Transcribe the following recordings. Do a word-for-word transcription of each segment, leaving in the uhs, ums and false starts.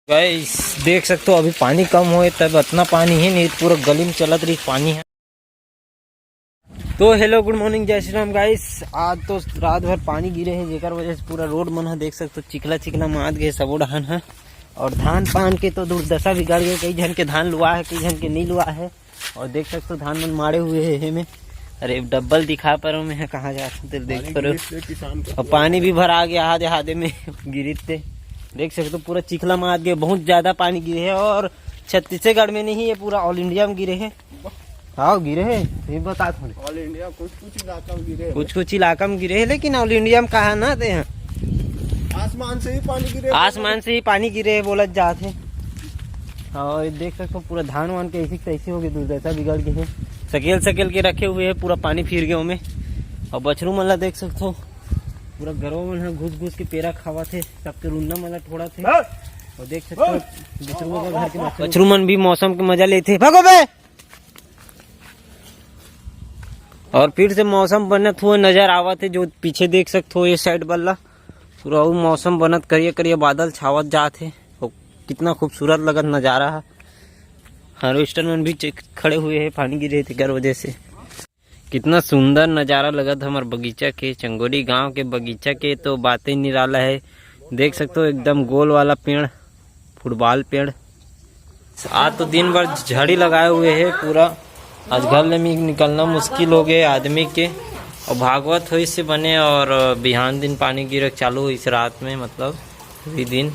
गाइस, देख सकते हो, अभी पानी कम होए तब इतना पानी है, नहीं तो पूरा गली में चलत रही पानी है। तो हेलो, गुड मॉर्निंग, जय श्री राम गाइस। आज तो रात भर पानी गिरे है, जेकर वजह से पूरा रोड मन ह, देख सकते हो, चिखला चिखला मात गए सबो डहान ह। और धान पान के तो दुर्दशा बिगड़ गए, कई झन के धान लुआ है, कई झन के नहीं लुआ है। और देख सकते हो, धान मन माड़े हुए है एमे। अरे, डब्बल दिखा पर मैं कहाँ जा सकते, देख पर। और पानी भी भरा गया आधे आधे में गिरित ते। देख सकते हो, पूरा चिखला मात गए, बहुत ज्यादा पानी गिरे है। और छत्तीसगढ़ में नहीं, ये पूरा ऑल इंडिया में गिरे है। हाँ, गिरे है, ये बता थोड़े। ऑल इंडिया कुछ कुछ इलाका में गिरे है। कुछ कुछ इलाका में गिरे है, लेकिन ऑल इंडिया में कहा ना ते हैं। आसमान से ही पानी गिरे। आसमान से ही पानी गिरे है, बोलत जात है। और ये देख सकते हो, पूरा धान वान के ऐसी तैसी हो गई, दुर्दशा बिगड़ गई है। सकेल सकेल के रखे हुए है, पूरा पानी फिर गए ओमे। और बछरू मन ला देख सकते हो, पूरा गरवा मन ह घुस घुस के पेरा खावत हे, सबके रुन्ना मन ला ठोड़त हे। और देख सकते हो, बछरू मन घर के बछरू मन भी मौसम के मजा लेते। भागो बे। और फिर से मौसम बनत हुए नजर आवत है, जो पीछे देख सकते हो, ये साइड वाला पूरा वो मौसम बनत, करिया करिया बादल छावत जात है। और कितना खूबसूरत लगत नजारा है। हार्वेस्टर मन भी चेक खड़े हुए हैं, पानी गिरे तेकर वजह से। कितना सुंदर नजारा लगत हमर बगीचा के, चंगोरी गांव के बगीचा के तो बातें निराला है। देख सकते हो, एकदम गोल वाला पेड़, फुटबॉल पेड़। आज तो दिन भर झड़ी लगाए हुए है पूरा। आज घर ले भी निकलना मुश्किल हो गए आदमी के। और भागवत होई से बने और बिहान दिन पानी गिरक चालू होई से रात में, मतलब अभी दिन।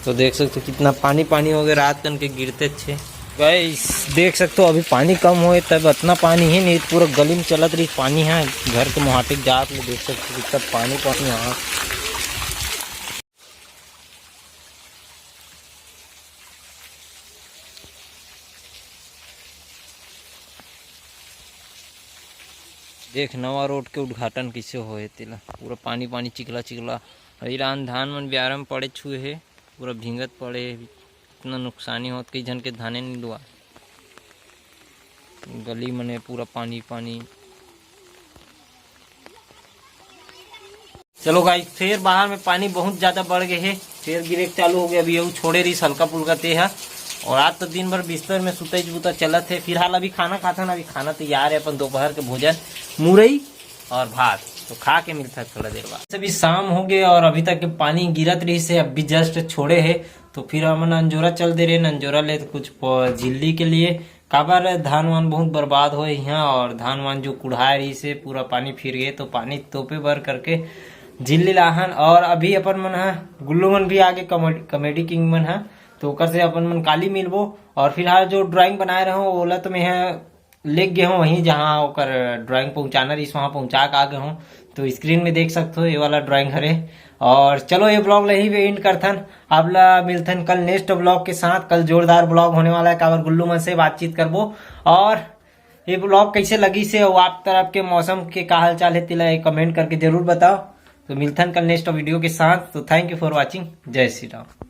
तो देख सकते हो, कितना पानी पानी हो गया रात कन के गिरते अच्छे। गाइस, देख सकते हो, अभी पानी कम होए तब इतना पानी है, नहीं तो पूरा गली में चलत रही पानी है। घर के मुहाटिक जात में देख सकते हो, कितना पानी पानी यहाँ। देख, नवा रोड के उद्घाटन कइसे होए तेला, पूरा पानी पानी, चिखला चिखला। अइरान धान मन बियारा में पड़े छुए हे, पूरा भींगत पड़े हे। इतना नुकसानी होत, कई झन के धाने नहीं लुआ। गली मने पूरा पानी पानी। चलो गाइस, फिर बाहर में पानी बहुत ज्यादा बढ़ गए हे, फिर गिरे चालू हो गया। अभी यहू छोड़े रही हल्का फुल्का ते ह। और आज तो दिन भर बिस्तर में सुतई बुता चलत हे। फिलहाल अभी खाना खाथन, अभी खाना तैयार है अपन दोपहर के भोजन, मुरई और भात। तो खा के मिलता है थोड़ा देर बाद। अभी शाम हो गए और अभी तक के पानी गिरत रही से, अभी जस्ट छोड़े है। तो फिर हमन अंजोरा चल दे रहे, अंजोरा ले कुछ प-, झिल्ली के लिए। काबर धान वान बहुत बर्बाद होए इहाँ, और धान वान जो कुढ़ाए रहिस हे, पूरा पानी फिर गए, तो पानी तोपे बर करके झिल्ली लाहन। और अभी अपन मन ह, गुल्लू मन भी आगे, कॉमेडी, कॉमेडी किंग मन ह, तो ओकर से अपन मन काली मिलबो। और फिलहाल जो ड्राइंग बनाए रहो, ओला तो मैं ह लेग गए हूँ वहीं, जहाँ ओकर ड्राइंग पहुँचाना रहिस, वहाँ पहुँचा के आ गए हूँ। तो स्क्रीन में देख सकते हो, ये वाला ड्राइंग हरे। और चलो, ये ब्लॉग ला यहीं पे एंड करथन। आप ला मिलथन कल नेक्स्ट ब्लॉग के साथ। कल जोरदार ब्लॉग होने वाला है, काबर गुल्लू मन से बातचीत करबो। और ये ब्लॉग कैसे लगी से, और आप तरफ के मौसम के का हाल चाल है, तेला कमेंट करके जरूर बताओ। तो मिलथन कल नेक्स्ट वीडियो के साथ। तो thank you for watching। जय श्री राम।